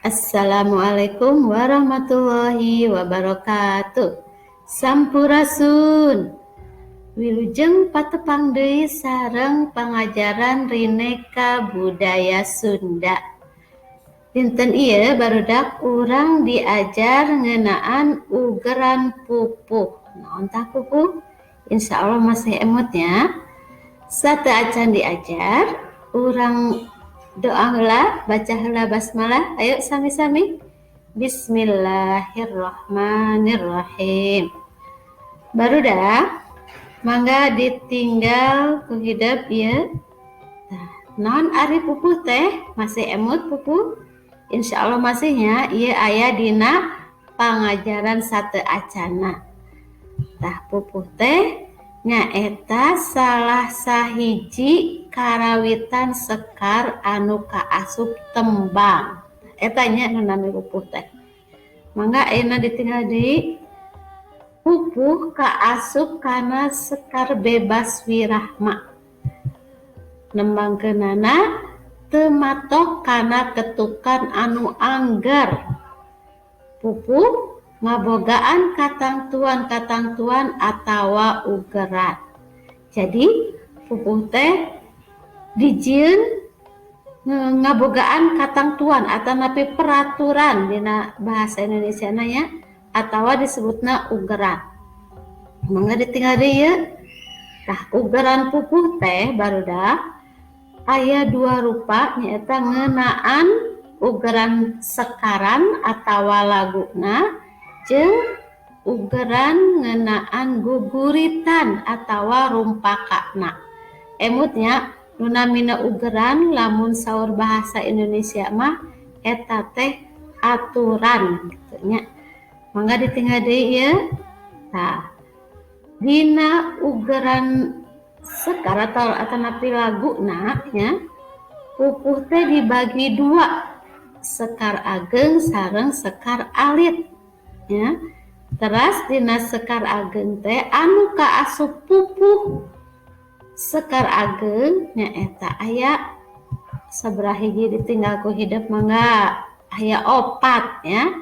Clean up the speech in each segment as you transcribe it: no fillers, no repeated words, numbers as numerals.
Assalamualaikum warahmatullahi wabarakatuh. Sampurasun. Wilujeng patepang deui sareng pangajaran Rineka Budaya Sunda. Dinten ieu, barudak, urang diajar ngeunaan ugeran pupuh. Naon tah pupuh? Insya Allah masih emut nya. Sateuacan diajar, urang doa heula, baca heula basmalah. Ayo sami-sami. Bismillahirrahmanirrahim. Barudak, mangga ditinggal ku hidep ieu. Tah, naon ari pupuh teh? Masih emut pupuh? Insya Allah masih nya, ieu aya dina pangajaran sateuacanna. Tah, pupuh teh nyaeta salah sahiji karawitan sekar anu kaasup tembang. Eta nya nu nami pupuh teh. Mangga ayeuna ditinggal deui. Pupuh kaasup kana sekar bebas wirahma. Nembangkeunana teu matok kana ketukan anu angger. Pupuh ngabogaan katangtuan-katangtuan atawa ugeran. Jadi pupuh teh dijieun ngabogaan katangtuan atanapi peraturan dina bahasa Indonesia nya, atawa disebutna ugeran. Mangga ditinggal deui ieu. Tah, ugeran pupuh teh, barudak, aya dua rupa, nyaeta ngeunaan ugeran sekaran atawa laguna jeung ugeran ngeunaan guguritan atawa rumpakana. Emut nya, nu namina ugeran lamun saur bahasa Indonesia mah eta teh aturan gitu nya. Mangga ditinggal deui ieu. Tah, dina ugeran sekar atau atanapi laguna nya, pupuh teh dibagi dua, sekar ageng sareng sekar alit ya. Teras dina sekar ageng teh anu kaasup pupuh sekar ageng nyaeta aya sabaraha hiji? Ditinggal ku hidep mangga. Aya opat ya.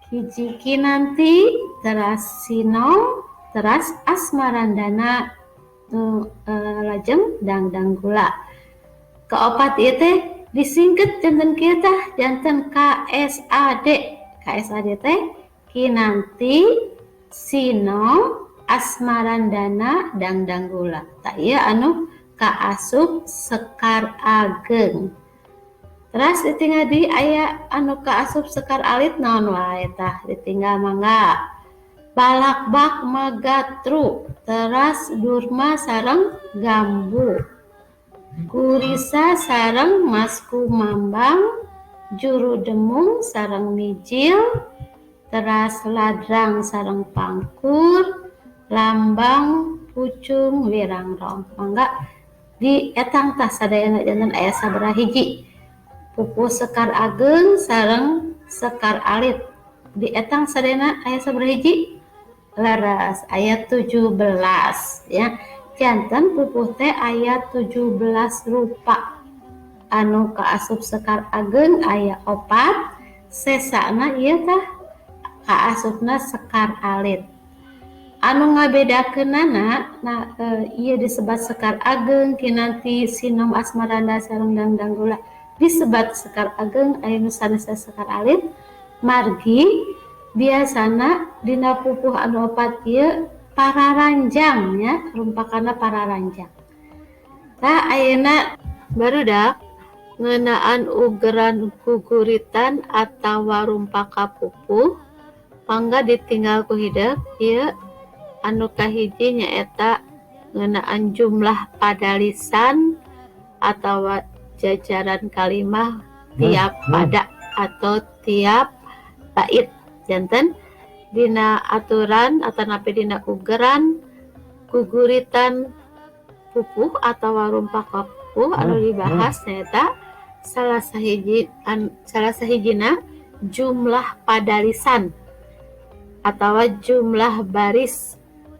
Hiji Kinanti, teras Sinom, teras Asmarandana, lajeng Dangdanggula. Keopat ieu teh disingket janten kieu tah, janten KSAD. KSAD teh Kinanti, Sinom, Asmarandana, Dangdanggula. Tah, ieu anu kaasup sekar ageng. Teras ditinggal deui, aya anu kaasup sekar alit naon wae tah? Ditinggal mangga. Balakbak Magatru, teras Durma sareng Gambu, Gurisa sareng Maskumambang, Juru Demung sareng Mijil, teras Ladrang sareng Pangkur, Lambang Pucung Wirangrong. Mangga dietang tah sadayana, janten aya sabaraha hiji pupuh sekar ageng sareng sekar alit? Dietang sadayana aya sabaraha hiji? Leres, aya 17 ya. Janten pupuh teh aya 17 rupa. Anu kaasup sekar ageng aya opat, sesana ieu tah kaasupna sekar alit. Anu ngabedakeunana, nah, ieu disebat sekar ageng, Kinanti, Sinom, Asmaranda sareng Dangdanggula disebat sekar ageng, aya nu sanesna sekar alit, margi biasana dina pupuh anu opat ieu pararanjang nya, rumpakana pararanjang. Tah, ayeuna, barudak, ngeunaan ugeran guguritan atawa rumpaka pupuh, mangga ditinggal ku hidep ieu. Anu kahiji nyaeta ngeunaan jumlah padalisan atawa jajaran kalimah tiap pada atau tiap bait. Janten dina aturan atanapi dina ugeran guguritan pupuh atawa rumpaka pupuh anu dibahas nyaeta salah sahijina jumlah padalisan atawa jumlah baris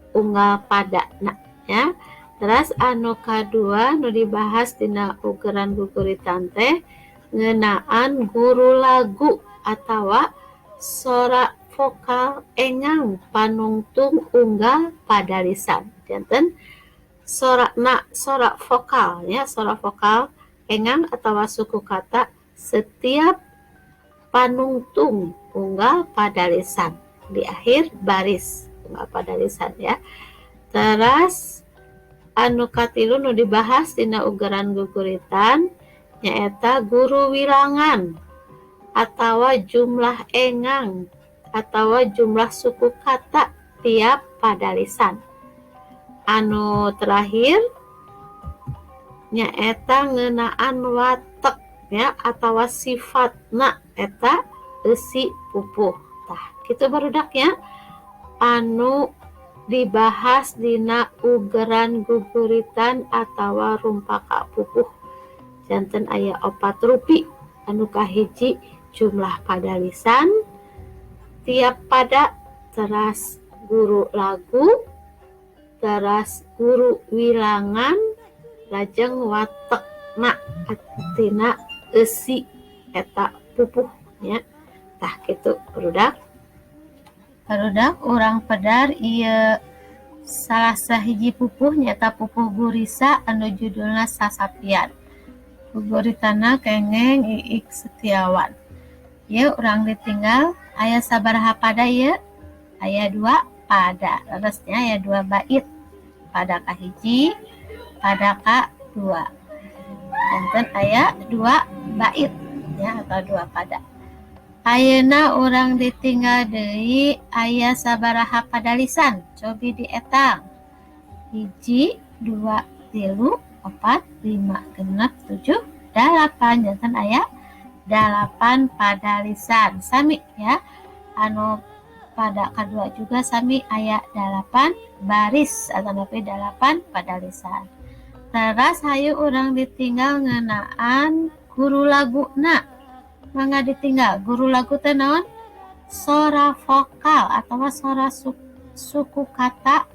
unggal padana ya. Teras anu kadua nu dibahas dina ugeran guguritan teh Ngeunaan guru lagu atawa sora vokal engang panungtung unggal padalisan. Janten sorana sora vokal ya, sora vokal engang atawa suku kata setiap panungtung unggal padalisan di akhir baris unggal padalisan ya. Teras anu katilu nu dibahas dina ugeran guguritan nyaeta guru wilangan atawa jumlah engang atawa jumlah suku kata tiap padalisan. Anu terakhir nyaeta ngeunaan watek ya atawa sifatna eta eusi pupuh. Tah kitu barudak nya anu dibahas dina ugeran guguritan atawa rumpaka pupuh. Janten aya 4 rupi. Anu kahiji jumlah padalisan tiap pada, teras guru lagu, teras guru wilangan, lajeng watekna tina eusi eta pupuh nya. Tah kitu barudak. Barudak urang pedar ieu salah sahiji pupuh nyaeta pupuh gurisa anu judulna Sasapian. Guguritana kengeng Iik Setiawan. Ieu urang ditinggal aya sabaraha pada ieu? Aya 2 pada. Leresnya aya 2 bait. Pada kahiji, pada ka-2. Janten aya 2 bait ya atau 2 pada. Ayeuna urang ditinggal deui aya sabaraha padalisan. Cobi dietang. 1, 2, 3, 4, 5, 6, 7, 8. Janten aya 8 padalisan. Sami ya. Anu pada kedua juga sami aya 8 baris atau nepi 8 padalisan. Teras hayu urang ditinggal ngeunaan guru laguna. Mangga ditinggal guru lagu teh naon? Sora vokal atau sora suku kata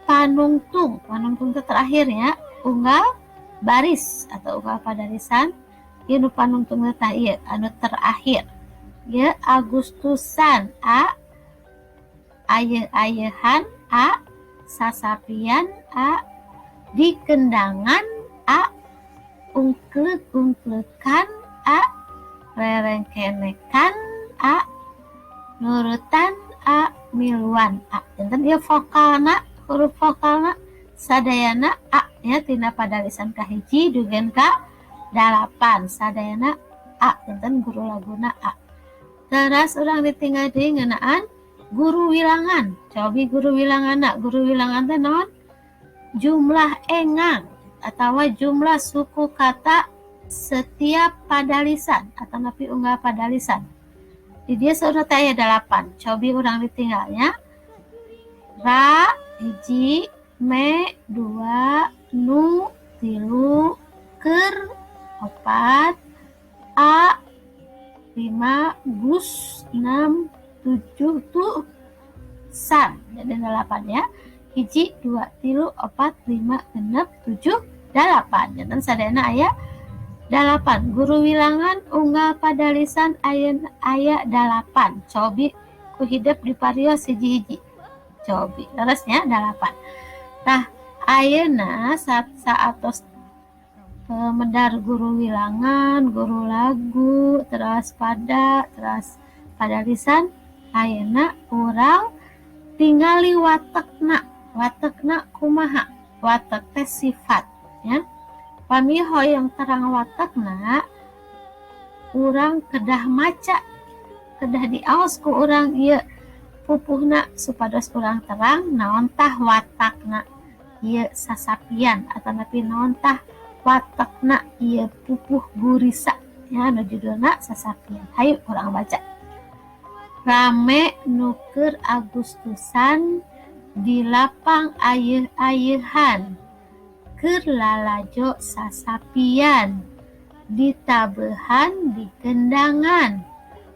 panungtung. Panungtung teh terakhir ya, unggal baris atau unggal padalisan. Ieu nu panungtung teh tah ieu anu terakhir. Ieu Agustusan a, aye-ayehan a, sasapian a, dikendangan a, ungkleuk-ungkleukan a, rerengkenekan a, nurutan a, miluan a. Janten ieu vokalna, huruf vokalna sadayana a nya tina padalisan kahiji dugi ka 8 sadayana a. Janten guru laguna a. Teras urang ditinggal deui ngeunaan guru wilangan. Cobi guru wilanganna, guru wilangan teh naon? Jumlah engang atawa jumlah suku kata setiap padalisan atau nepi unggal padalisan. Di dieu saurna teh aya 8. Cobi urang ditinggalnya. Ra 1, me 2, nu 3, ker 4, a 5, gus 6, 7, tuh san. Jadi 8 ya. 1, 2, 3, 4, 5, 6, 7, 8. Janten sadayana aya 8. Guru wilangan unggal padalisan aya 8. Cobi ku hidep diparios hiji-hiji. Cobi leresnya 8. Tah ayeuna saatos medar guru wilangan, guru lagu, teras pada, teras padalisan, ayeuna urang tingali watekna. Watekna kumaha? Watek teh sifat ya. Pami hoyong terang watekna, urang kedah maca, kedah diaos ku urang ieu pupuhna supados urang terang naon tah watakna ieu sasapian atau nepi naon tah watekna ieu pupuh gurisa ya anu judulna Sasapian. Hayu urang baca. Rame nu keur Agustusan di lapang ayeuh-ayeuhan, keur lalajo sasapian, ditabeuhan dikendangan,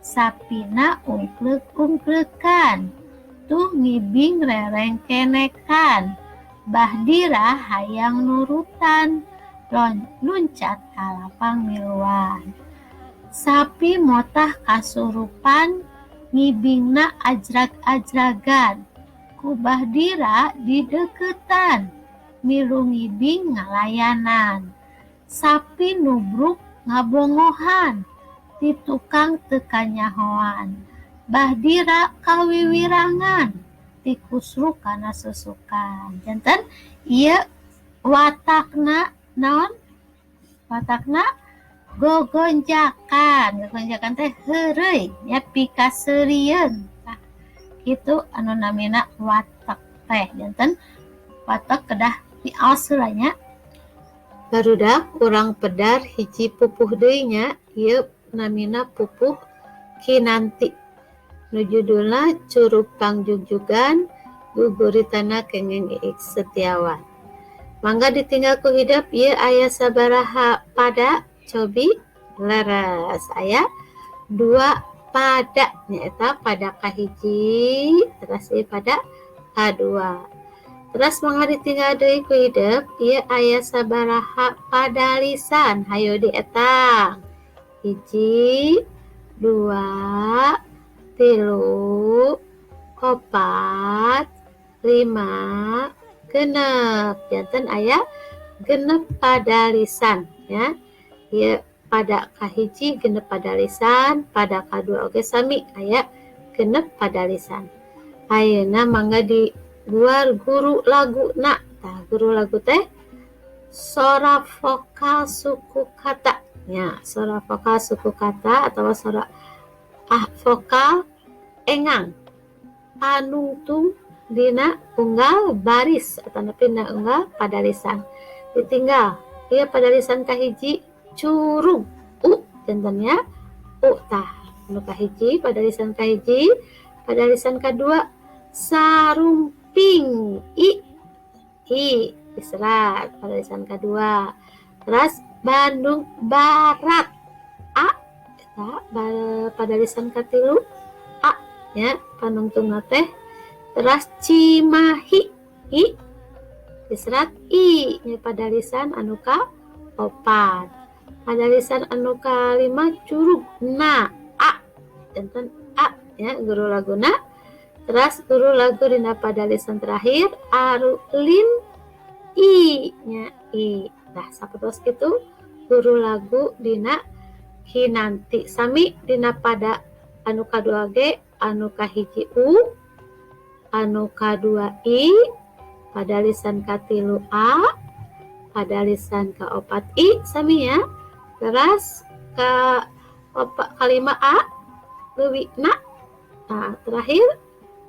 sapina ungkleuk-ungkleukan, tuh ngibing rerengkenekan, bahdira hayang nurutan, Luncat ka lapang miluan. Sapi motah kasurupan ngibingna ajrag-ajragan ku Bahdira dideuketan milu ngibing ngalayanan. Sapi nubruk ngabongohan ti tukang teu kanyahoan. Bahdira kawiwirangan ti kusruk kana susukan. Janten ieu watakna naon? Watakna gogonjakan. Gogonjakan teh heureuy nya, pikaseurieun. Tah kitu anu namina watek teh. Janten watek kedah diaos heula nya. Barudak, urang pedar hiji pupuh deui nya. Ieu namina pupuh Kinanti. Nu judulna Curug Pangjugjugan, guguritana kenging Iik Setiawan. Mangga ditinggal ku hidep, ieu aya sabaraha pada? Cobi. Leres, aya dua pada, nyaeta pada kahiji teras ieu pada kadua. Teras mangga ditinggal deui ku hidep, ieu aya sabaraha padalisan? Hayo dietang. Hiji, dua, tilu, opat, lima, genep. Janten aya 6 padalisan ya. Ieu pada kahiji 6 padalisan, pada kadua oge sami aya 6 padalisan. Ayeuna mangga diguar guru laguna. Tah, guru lagu teh sora vokal suku kata nya, sora vokal suku kata atau sora vokal engang panungtung dina unggal baris atau dina unggal padalisan. Ditinggal ieu padalisan kahiji curug u, janten nya u. Tah, anu kahiji padalisan kahiji. Padalisan kadua sarumping, i, i diserat padalisan kadua. Terus Bandung Barat, a. Eta padalisan katilu a nya panungtungna teh. Terus Cimahi, i diserat i nya padalisan anu ka opat. Padalisan anu kalima curug na, a, janten a ya guru laguna. Terus guru lagu dina padalisan terakhir arulin, i nya, i. Tah, sapertos kitu guru lagu dina Kinanti. Sami dina pada anu kadua ge, anu kahiji u, anu kadua i, padalisan katilu a, padalisan kaopat i, sami ya. Terus ka opat kalima a leuwih na. Nah, terakhir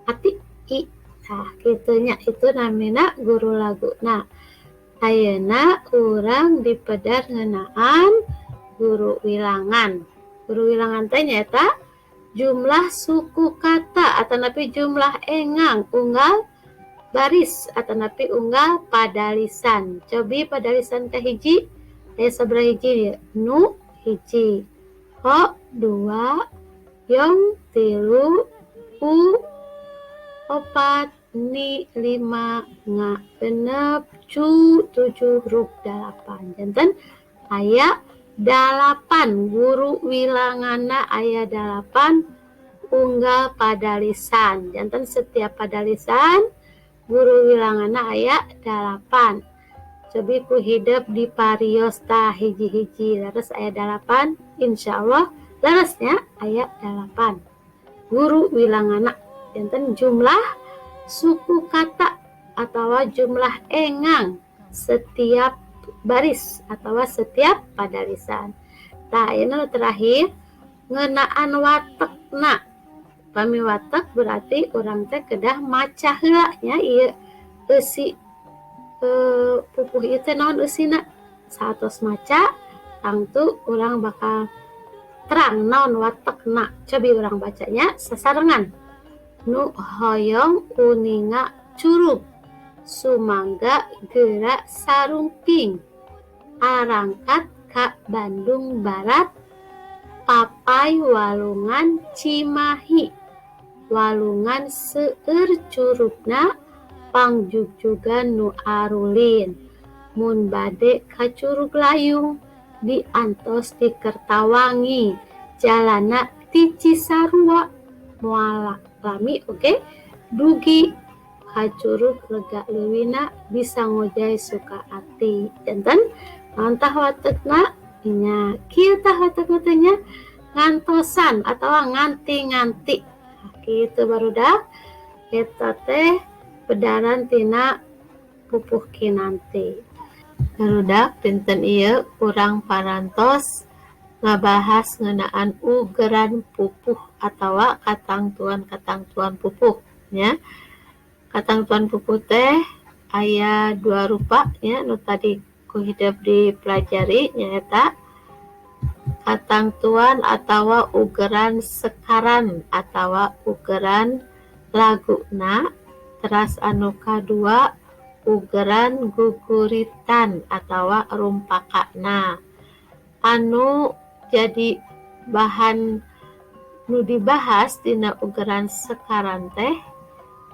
ati i. Nah, kitu nya, itu namina guru lagu. Nah, ayeuna urang dipedar ngeunaan guru wilangan. Guru wilangan teh nyaeta jumlah suku kata atanapi jumlah engang unggal baris atanapi unggal padalisan. Cobi padalisan kahiji aya sabaraha hiji? Nu hiji, ho dua, yong tilu, u opat, ni lima, nga 6, cu 7, ruk 8. Janten aya 8 guru wilanganna, aya 8 unggal padalisan. Janten setiap padalisan guru wilanganna aya 8. Cobi ku hidep diparios tah hiji-hiji, leres aya 8? Insyaallah leresnya aya 8 guru wilanganna. Janten jumlah suku kata atau jumlah engang setiap baris atau setiap padalisan. Tah, ini terakhir ngeunaan watekna. Pami watek berarti urang teh kedah maca heula nya, ieu eusi pupuh ieu teh naon eusina. Saatos maca tangtu urang bakal terang naon watekna. Cobi urang bacanya sasarengan. Nu hoyong uninga curug sumangga geura sarumping, arangkat ka Bandung Barat, papay walungan Cimahi, walungan seueur curugna, pangjugjugan nu arulin. Mun bade ka Curug Layung diantos di Kertawangi, jalanna ti Cisarua moal lami oge dugi ka Curug lega leuwihna bisa ngojay suka ati. Janten naon tah watekna? Nya kieu tah watekna teh nya, ngantosan atawa nganti-nganti. Kitu barudak, eta teh bedaran tina pupuh kinanti. Barudak, dinten ieu urang parantos ngabahas ngeunaan ugeran pupuh atawa katangtuan-katangtuan pupuh nya. Katangtuan pupuh teh aya dua rupa nya, nu tadi ku hidep dipelajari nyaeta katangtuan atawa ugeran sekaran atawa ugeran laguna, teras anu kadua ugeran guguritan atawa rumpakana. Anu jadi bahan nu dibahas dina ugeran sekaran teh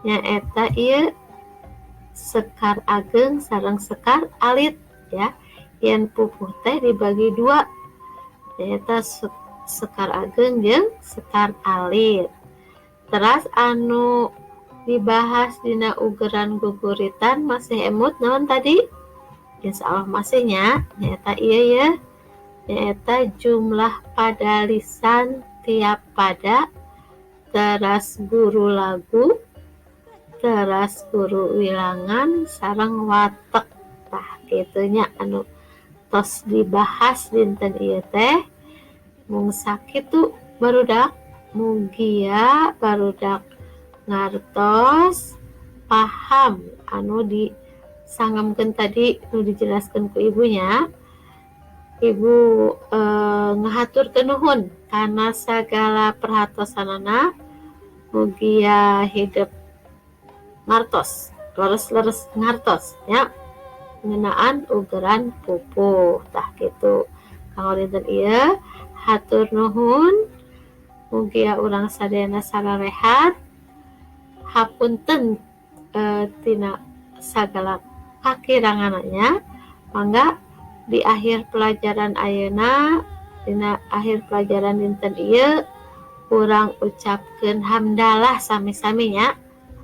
nyaeta ieu sekar ageng sareng sekar alit ya. Yen pupuh teh dibagi dua, nyaeta sekar ageng jeung sekar alit. Teras anu dibahas dina ugeran guguritan masih emut naon tadi? Insya Allah masih nya, nyaeta ieu ya, nyaeta jumlah padalisan tiap pada, teras guru lagu, teras guru wilangan sareng watek. Tah kitu nya anu tos dibahas dinten ieu teh. Mung sakitu barudak, mugia barudak ngartos paham anu disangemkeun tadi nu dijelaskeun ku ibunya. Ibu ngahaturkeun nuhun kana sagala perhatosanana, mugia hidep ngartos, leres-leres ngartos nya ngeunaan ugeran pupuh. Tah kitu kanggo dinten ieu, hatur nuhun, mugia urang sadayana sararehat. Hapunten tina sagala kakiranganna nya. Mangga di akhir pelajaran ayeuna, dina akhir pelajaran dinten ieu, urang ucapkeun hamdalah sami-sami nya.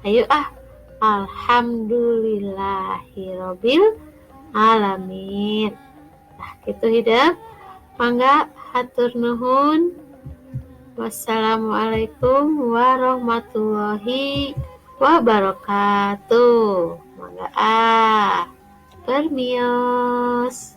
Ayo ah, alhamdulillahirabbil alamin. Tah kitu hidep, mangga hatur nuhun. Wassalamualaikum warahmatullahi wabarakatuh. Mangga ah, permios.